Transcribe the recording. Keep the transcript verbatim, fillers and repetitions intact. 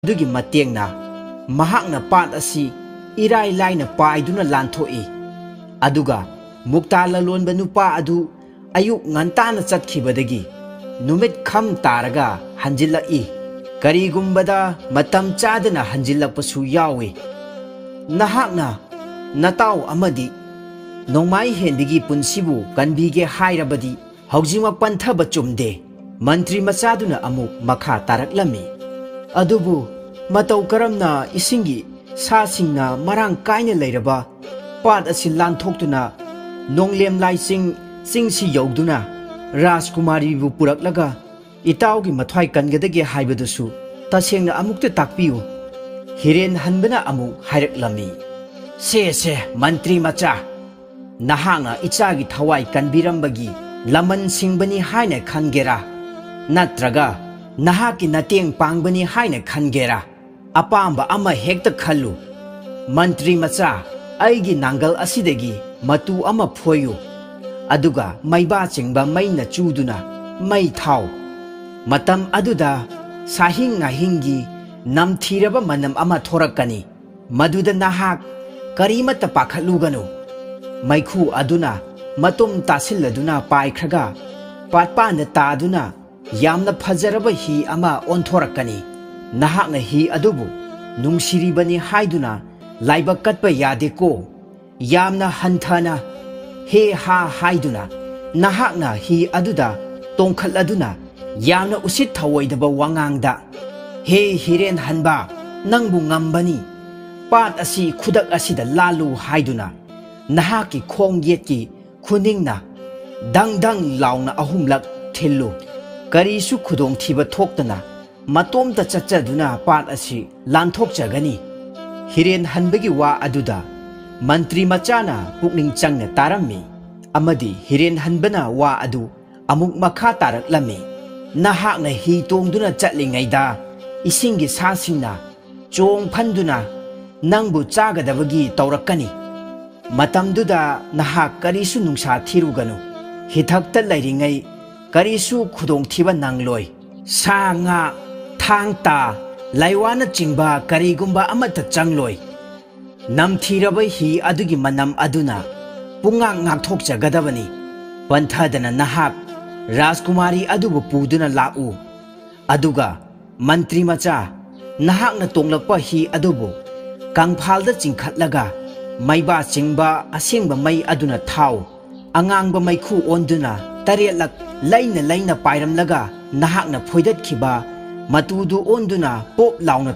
ꯑꯗꯨꯒꯤ ꯃꯇꯦꯡꯅ ꯃꯍꯥꯛꯅ ꯄꯥꯠ ꯑꯁꯤ ꯏꯔꯥꯏ ꯂꯥꯏꯅ ꯄꯥꯏꯗꯨꯅ ꯂꯥꯟꯊꯣꯛꯏ꯫ ꯑꯗꯨꯒ ꯃꯨꯛꯇꯥ ꯂꯂꯣꯟꯕ ꯅꯨꯄꯥ ꯑꯗꯨ ꯑꯌꯨꯛ ꯉꯟꯇꯥꯅ ꯆꯠꯈꯤꯕꯗꯒꯤ ꯅꯨꯃꯤꯠ ꯈꯝ ꯇꯥꯔꯒ ꯍꯟꯖꯤꯜꯂꯛꯏ꯫ ꯀꯔꯤꯒꯨꯝꯕꯗ ꯃꯇꯝ ꯆꯥꯗꯅ ꯍꯟꯖꯤꯜꯂꯛꯄꯁꯨ ꯌꯥꯎꯏ꯫ ꯅꯍꯥꯛꯅ ꯅꯇꯥꯎ ꯑꯃꯗꯤ ꯅꯣꯡꯃꯥꯏ ꯍꯦꯟꯕꯤꯒꯤ ꯄꯨꯟꯁꯤꯕꯨ ꯀꯟꯕꯤꯒꯦ ꯍꯥꯏꯔꯕꯗꯤ ꯍꯧꯖꯤꯛꯃꯛ ꯄꯟꯊꯕ ꯆꯨꯝꯗꯦ꯫ ꯃꯟꯇ꯭ꯔꯤ ꯃꯆꯥꯗꯨꯅ ꯑꯃꯨꯛ ꯃꯈꯥ ꯇꯥꯔꯛꯂꯝꯃꯤ꯫ ꯑꯗꯨꯕꯨ ꯃꯇꯧ ꯀꯔꯝꯅ ꯏꯁꯤꯡꯒꯤ ꯁꯥꯁꯤꯡꯅ ꯃꯔꯥꯡ ꯀꯥꯏꯅ ꯂꯩꯔꯕ ꯄꯥꯠ ꯑꯁꯤ ꯂꯥꯟꯊꯣꯛꯇꯨꯅ ꯅꯣꯡꯂꯦꯝ ꯂꯥꯏꯆꯤꯡ ꯆꯤꯡꯁꯤ ꯌꯧꯗꯨꯅ ꯔꯥꯖꯀꯨꯃꯥꯔꯤꯕꯨ ꯄꯨꯔꯛꯂꯒ ꯏꯇꯥꯎꯒꯤ ꯃꯊ꯭ꯋꯥꯏ ꯀꯟꯒꯗꯒꯦ ꯍꯥꯏꯕꯗꯨꯁꯨ ꯇꯁꯦꯡꯅ ꯑꯃꯨꯛꯇ ꯇꯥꯛꯄꯤꯌꯨ꯫ ꯍꯤꯔꯦꯟ ꯍꯟꯕꯅ ꯑꯃꯨꯛ ꯍꯥꯏꯔꯛꯂꯝꯃꯤ꯫ ꯁꯦ ꯁꯦ, ꯃꯟꯇ꯭ꯔꯤ ꯃꯆꯥ, ꯅꯍꯥꯛꯅ ꯏꯆꯥꯒꯤ ꯊꯋꯥꯏ ꯀꯟꯕꯤꯔꯝꯕꯒꯤ ꯂꯃꯟ ꯁꯤꯡꯕꯅꯤ ꯍꯥꯏꯅ ꯈꯟꯒꯦꯔꯥ, ꯅꯠꯇ꯭ꯔꯒ ꯅꯍꯥꯛꯀꯤ ꯃꯇꯦꯡ ꯄꯥꯡꯕꯅꯤ ꯍꯥꯏꯅ ꯈꯟꯒꯦꯔꯥ? ꯑꯄꯥꯝꯕ ꯑꯃ ꯍꯦꯛꯇ ꯈꯜꯂꯨ꯫ ꯃꯟꯇ꯭ꯔꯤ ꯃꯆꯥ, ꯑꯩꯒꯤ ꯅꯥꯡꯒꯜ ꯑꯁꯤꯗꯒꯤ ꯃꯇꯨ ꯑꯃ ꯐꯣꯏꯌꯨ, ꯑꯗꯨꯒ ꯃꯩꯕꯥ ꯆꯤꯡꯕ ꯃꯩꯅ ꯆꯨꯗꯨꯅ ꯃꯩ ꯊꯥꯎ꯫ ꯃꯇꯝ ꯑꯗꯨꯗ ꯁꯥꯍꯤꯡ ꯉꯥꯍꯤꯡꯒꯤ ꯅꯝꯊꯤꯔꯕ ꯃꯅꯝ ꯑꯃ ꯊꯣꯔꯛꯀꯅꯤ꯫ ꯃꯗꯨꯗ ꯅꯍꯥꯛ ꯀꯔꯤꯃꯠꯇ ꯄꯥꯈꯠꯂꯨꯒꯅꯨ꯫ ꯃꯩꯈꯨ ꯑꯗꯨꯅ ꯃꯇꯨꯝ ꯇꯥꯁꯤꯜꯂꯗꯨꯅ ꯄꯥꯏꯈ꯭ꯔꯒ ꯄꯥꯠꯄꯥꯟꯗ ꯇꯥꯗꯨꯅ ꯌꯥꯝꯅ ꯐꯖꯔꯕ ꯍꯤ ꯑꯃ ꯑꯣꯟꯊꯣꯔꯛꯀꯅꯤ꯫ ꯅꯍꯥꯛꯅ ꯍꯤ ꯑꯗꯨꯕꯨ ꯅꯨꯡꯁꯤꯔꯤꯕꯅꯤ ꯍꯥꯏꯗꯨꯅ ꯂꯥꯏꯕꯛ ꯀꯠꯄ ꯌꯥꯗꯦꯀꯣ꯫ ꯌꯥꯝꯅ ꯍꯟꯊꯅ "ꯍꯦ ꯍꯥ" ꯍꯥꯏꯗꯨꯅ ꯅꯍꯥꯛꯅ ꯍꯤ ꯑꯗꯨꯗ ꯇꯣꯡꯈꯠꯂꯗꯨꯅ ꯌꯥꯝꯅ ꯎꯁꯤꯠ ꯊꯑꯣꯏꯗꯕ ꯋꯥꯉꯥꯡꯗ "ꯍꯦ ꯍꯤꯔꯦꯟ ꯍꯟꯕ, ꯅꯪꯕꯨ ꯉꯝꯕꯅꯤ, ꯄꯥꯠ ꯑꯁꯤ ꯈꯨꯗꯛ ꯑꯁꯤꯗ ꯂꯥꯜꯂꯨ" ꯍꯥꯏꯗꯨꯅ ꯅꯍꯥꯛꯀꯤ ꯈꯣꯡ ꯌꯦꯠꯀꯤ ꯈꯨꯅꯤꯡꯅ ꯗꯪ ꯗꯪ ꯂꯥꯎꯅ ꯑꯍꯨꯝꯂꯛ ꯊꯤꯜꯂꯨ꯫ ꯀꯔꯤꯁꯨ ꯈꯨꯗꯣꯡꯊꯤꯕ ꯊꯣꯛꯇꯅ ꯃꯇꯣꯝꯇ ꯆꯠꯆꯗꯨꯅ ꯄꯥꯠ ꯑꯁꯤ ꯂꯥꯟꯊꯣꯛꯆꯒꯅꯤ꯫ ꯍꯤꯔꯦꯟ ꯍꯟꯕꯒꯤ ꯋꯥ ꯑꯗꯨꯗ ꯃꯟꯇ꯭ꯔꯤ ꯃꯆꯥꯅ ꯄꯨꯛꯅꯤꯡ ꯆꯪꯅ ꯇꯥꯔꯝꯃꯤ, ꯑꯃꯗꯤ ꯍꯤꯔꯦꯟ ꯍꯟꯕꯅ ꯋꯥ ꯑꯗꯨ ꯑꯃꯨꯛ ꯃꯈꯥ ꯇꯥꯔꯛꯂꯝꯃꯤ꯫ ꯅꯍꯥꯛꯅ ꯍꯤ ꯇꯣꯡꯗꯨꯅ ꯆꯠꯂꯤꯉꯩꯗ ꯏꯁꯤꯡꯒꯤ ꯁꯥꯁꯤꯡꯅ ꯆꯣꯡ ꯐꯟꯗꯨꯅ ꯅꯪꯕꯨ ꯆꯥꯒꯗꯕꯒꯤ ꯇꯧꯔꯛꯀꯅꯤ꯫ ꯃꯇꯝꯗꯨꯗ ꯅꯍꯥꯛ ꯀꯔꯤꯁꯨ ꯅꯨꯡꯁꯥ ꯊꯤꯔꯨꯒꯅꯨ꯫ ꯍꯤꯊꯛꯇ ꯂꯩꯔꯤꯉꯩ ꯀꯔꯤꯁꯨ ꯈꯨꯗꯣꯡꯊꯤꯕ ꯅꯪꯂꯣꯏ꯫ ꯁꯥ ꯉꯥ, ꯊꯥꯡ ꯇꯥ, ꯂꯥꯏꯋꯥꯅꯆꯤꯡꯕ ꯀꯔꯤꯒꯨꯝꯕ ꯑꯃꯠꯇ ꯆꯪꯂꯣꯏ꯫ ꯅꯝꯊꯤꯔꯕ ꯍꯤ ꯑꯗꯨꯒꯤ ꯃꯅꯝ ꯑꯗꯨꯅ ꯄꯨꯡꯉꯥꯛ ꯉꯥꯛꯊꯣꯛꯆꯒꯗꯕꯅꯤ꯫ ꯄꯟꯊꯗꯅ ꯅꯍꯥꯛ ꯔꯥꯖꯀꯨꯃꯥꯔꯤ ꯑꯗꯨꯕꯨ ꯄꯨꯗꯨꯅ ꯂꯥꯛꯎ꯫ ꯑꯗꯨꯒ ꯃꯟꯇ꯭ꯔꯤ ꯃꯆꯥ, ꯅꯍꯥꯛꯅ ꯇꯣꯡꯂꯛꯄ ꯍꯤ ꯑꯗꯨꯕꯨ ꯀꯪꯐꯥꯜꯗ ꯆꯤꯡꯈꯠꯂꯒ ꯃꯩꯕꯥ ꯆꯤꯡꯕ ꯑꯁꯦꯡꯕ ꯃꯩ ꯑꯗꯨꯅ ꯊꯥꯎ ꯑꯉꯥꯡꯕ ꯃꯩꯈꯨ ꯑꯣꯟꯗꯨꯅ ꯇꯔꯦꯠꯂꯛ ꯂꯩꯅ ꯂꯩꯅ ꯄꯥꯏꯔꯝꯂꯒ ꯅꯍꯥꯛꯅ ꯐꯣꯏꯗꯠꯈꯤꯕ ꯃꯇꯨꯗꯨ ꯑꯣꯟꯗꯨꯅ ꯄꯣꯞ ꯂꯥꯎꯅ